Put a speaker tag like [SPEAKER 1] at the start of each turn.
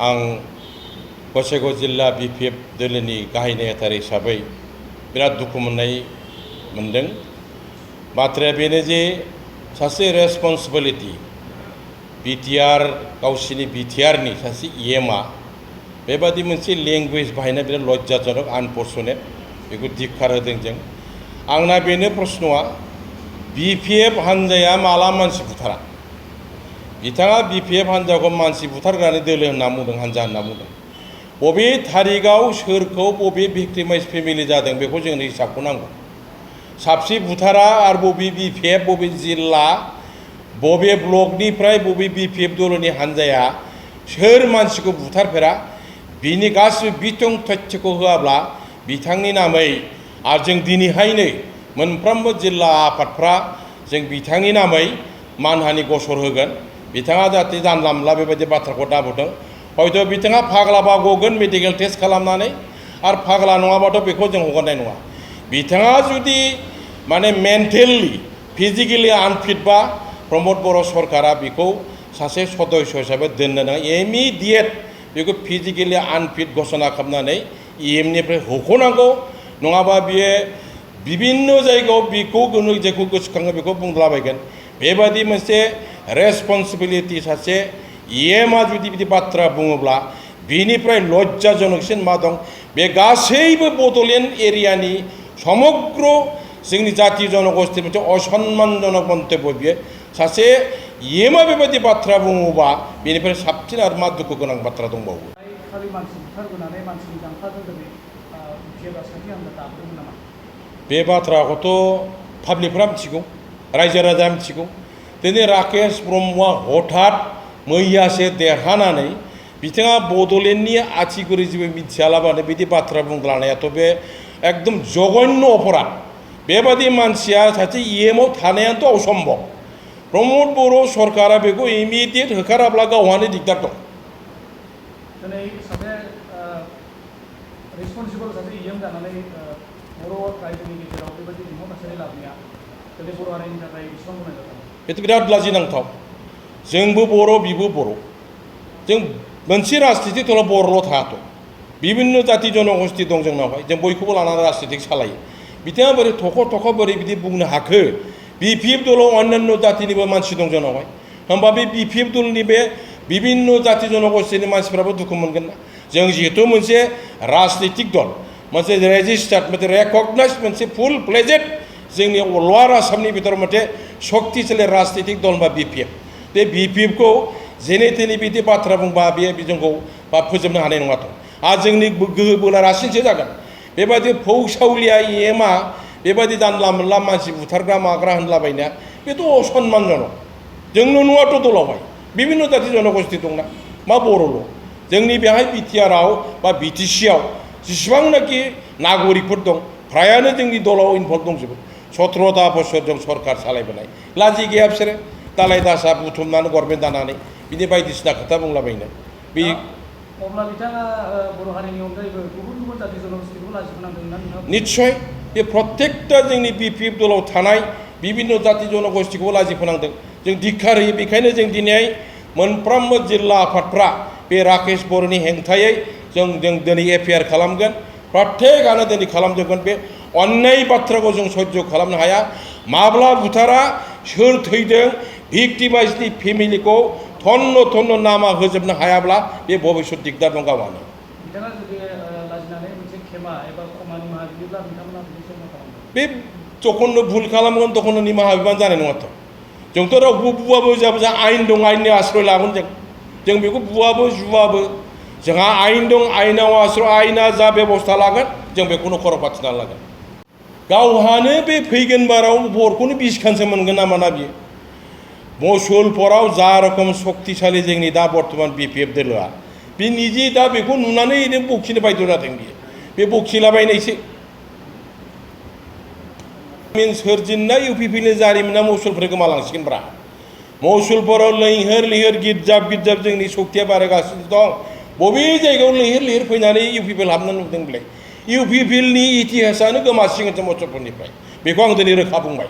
[SPEAKER 1] आं गसाइगाव जिल्ला बिपिएफ दोलोनि गाहाय नेहाथारि हिसाबै बिराद दुखु मोनदों। बाथ्राया बेनो जे सासे रेसपन्सिबिलिटी बिटिआर गावसिनि बिटिआरनि सासे इएमआ बेबादि मोनसे लेंगुवेज बाहायनाया बिराद लज्जाजनक आनफर्चुनेट बेखौ धिक्कार होदों जों। आंना बेनो प्रश्नआ बिपिएफ हान्जाया माला मानसि बुथारा? बिथाङा बिपिएफ हान्जाखौ मानसि बुथारग्रानि दोलो होनना बुंदों, हान्जा होनना बुंदों। बबे थारिखआव सोरखौ बबे भिक्टिमाइज फेमिलि जादों बेखौ जोंनो हिसाबखौ नांगौ। साबसे बुथारा आरो बबे बिपिएफ, बबे जिल्ला, बबे ब्लकनिफ्राय बबे बिपिएफ दलनि हान्जाया सोर मानसिखौ बुथारफेरा बिनि गासिबो बिथं तथ्यखौ होआब्ला बिथांनि नामै आरो जों दिनैहायनो मोनफ्रोमबो जिल्ला आफादफ्रा जों बिथांनि नामै मानहानि गसर होगोन। बिथाङा जाहाथे जानला मोनला बेबायदि बाथ्राखौ दाबुदों। हयथ' बिथाङा फाग्लाबा गगोन मेडिकेल टेस्ट खालामनानै, आरो फाग्ला नङाबाथ' बेखौ जों हगारनाय नङा। बिथाङा जुदि माने मेन्टेलि फिजिकेलि आनफिटबा प्रमद बर' सरकारा बेखौ सासे सदस्य हिसाबै दोननो नाङा। इमिडियेट बेखौ फिजिकेलि आनफिट घोषणा खालामनानै इएमनिफ्राय होख'नांगौ। नङाबा बियो बिभिन्न जायगायाव बेखौ जेखौ गोसोखाङो बेखौ बुंलाबायगोन। बेबादि मोनसे रेसपन्सिबिलिटी सासे इएमआ जुदि बिदि बाथ्रा बुङोब्ला बिनिफ्राय लज्जाजनकसिन मा दं? बे गासैबो बड'लेण्ड एरियानि समग्र जोंनि जाति जनगोष्ठी मोनसे असम्मानजनक मन्तब्य बियो। सासे इएमआ बेबायदि बाथ्रा बुङोबा बेनिफ्राय साबसिन आरो मा दुखु गोनां बाथ्रा दंबावो? बे बाथ्राखौथ' पाब्लिकफ्रा मिथिगौ, रायजो राजा मिथिगौ। दिनै राकेश ब्रह्मआ हठात मैयासो देरहानानै बिथाङा बड'लेण्डनि आथिगुरि जेबो मिथियालाबानो बिदि बाथ्रा बुंलांनायाथ' बे एकदम जघन्य अपराध। बेबादि मानसिया सासे इएमआव थानायाथ' असम्भब। प्रमद बर' सरकारा बेखौ इमिडियेट होखाराब्ला गावहानो दिगदार दं। बेथ' बिराद लाजिनांथाव। जोंबो बर', बिबो बर'। जों मोनसे राजनितिक दलाव बर'ल' थायाथ', बिभिन्न जाति जनगोष्ठी दं जोंनावहाय। जों बयखौबो लानानै राजनितिक सालायो। बिथाङा बोरै थख' बोरै बिदि बुंनो हाखो? बिपिएफ दलाव अन्यान्य जातिनिबो मानसि दं जोंनावहाय। होमबा बे बिपिएफ दलनि बे बिभिन्न जाति जनगोष्ठीनि मानसिफ्राबो दुखु मोनगोन ना? जों जिहेतु मोनसे राजनितिक दल, मोनसे रेजिस्टार्ड, मोनसे रेकगनाइज, मोनसे फुल फ्लेजेड जोंनि लवार आसामनि बिथोराव मोनसे सक्तिशालि राजनितिक दल बा बिपिएफ। बे बिपिएफखौ जेने थेने बिदि बाथ्रा बुंबा बे जोंखौ बा फोजोबनो हानाय नङाथ'। आरो जोंनि गोहो बोला रासिनसो जागोन। बेबायदि फौसावलिया इएमआ बेबायदि जानला मोनला मानसि बुथारग्रा माग्रा होनलाबायनाया बेथ' असम्मानजनक। जोंल' नङाथ' दलावहाय बिभिन्न जाति जनगोष्ठी दंना, मा बर'ल'? जोंनि बेहाय बिटिआरआव बा बिटिसिआव जेसेबांनाखि नागरिकफोर दं फ्रायानो जोंनि दलाव इनभल्भ दंजोबो। 17ता बोसोर जों सरकार सालायबोनाय। लाजि गैया बिसोरो दालाय दासा बुथुमनानै गभर्नमेन्ट दानानै बिदि बायदिसिना खोथा बुंलाबायनाय। बे
[SPEAKER 2] अब्ला बिथाङा बर' हारिनि अनगायैबो गुबुन गुबुन जाति जनगोष्ठीखौ लाजि फोनांदोंना नोंथाङा?
[SPEAKER 1] निस्सय बे प्रत्येकटा जोंनि बिपिएफ दलाव थानाय बिभिन्न जाति जनगोष्ठीखौ लाजि फोनांदों। जों धिक्कार होयो। बेखायनो जों दिनै मोनफ्रोमबो जिल्ला आफादफ्रा बे राकेश बर'नि हेंथायै जों दिनै एफआइआर खालामगोन। प्रत्येकआनो दिनै खालामजोबगोन। बे अन्याय बाथ्राखौ जों सह्य खालामनो हाया। माब्ला बुथारा, सोर थैदों, भिक्टिमाइजनि फेमिलिखौ थन्न नामा होजोबनो हायाब्ला बे भबिष्यत दिगदार दं गावहानो।
[SPEAKER 2] बिथाङा जुदि लाजिनानै मोनसे खेमा एबा क्षमा निमाहा बियोब्ला बिथांमोना बिदि मा खालामगोन?
[SPEAKER 1] बे जखननो भुल खालामगोन तखननो निमाहा बिबानो जानाय नङाथ'। जोंथ' रावबो बुवाबो जाबो आयेन दं, आयेननि आश्रय लागोन जों बेखौ बुवाबो जुवाबो। जोंहा आयेन दं, आयेनाव आश्रय, आयेना जा बेबस्था लागोन जों बेखौनो खर' फाथिना लागोन। गावहानो बे फैगोन बाराव बरखौनो 20 खानसो मोनगोन ना मोना बियो? मुसलपुराव जा रोखोम सक्तिशालि जोंनि दा बर्थमान बिपिएफ दोलोआ, बे निजे दा बेखौ नुनानै बखिनो बायद' जादों बियो। बे बखिलाबायनायसो। सोरजिनाय इउपिपिनि जारिमिना मुसलपुर गोमालांसिगोनब्रा। मुसलपुराव लैहोर गिर्जाब जोंनि सक्तिया बारायगासिनो दं। बबे जायगायाव लैहोर फैनानै इउपिपिएल हाबनो नुदों बेलाय? इउपिपिएलनि इतिहासानो गोमासिगोनसो मुसलपुरनिफ्राय। बेखौ आं दिनै रोखा बुंबाय।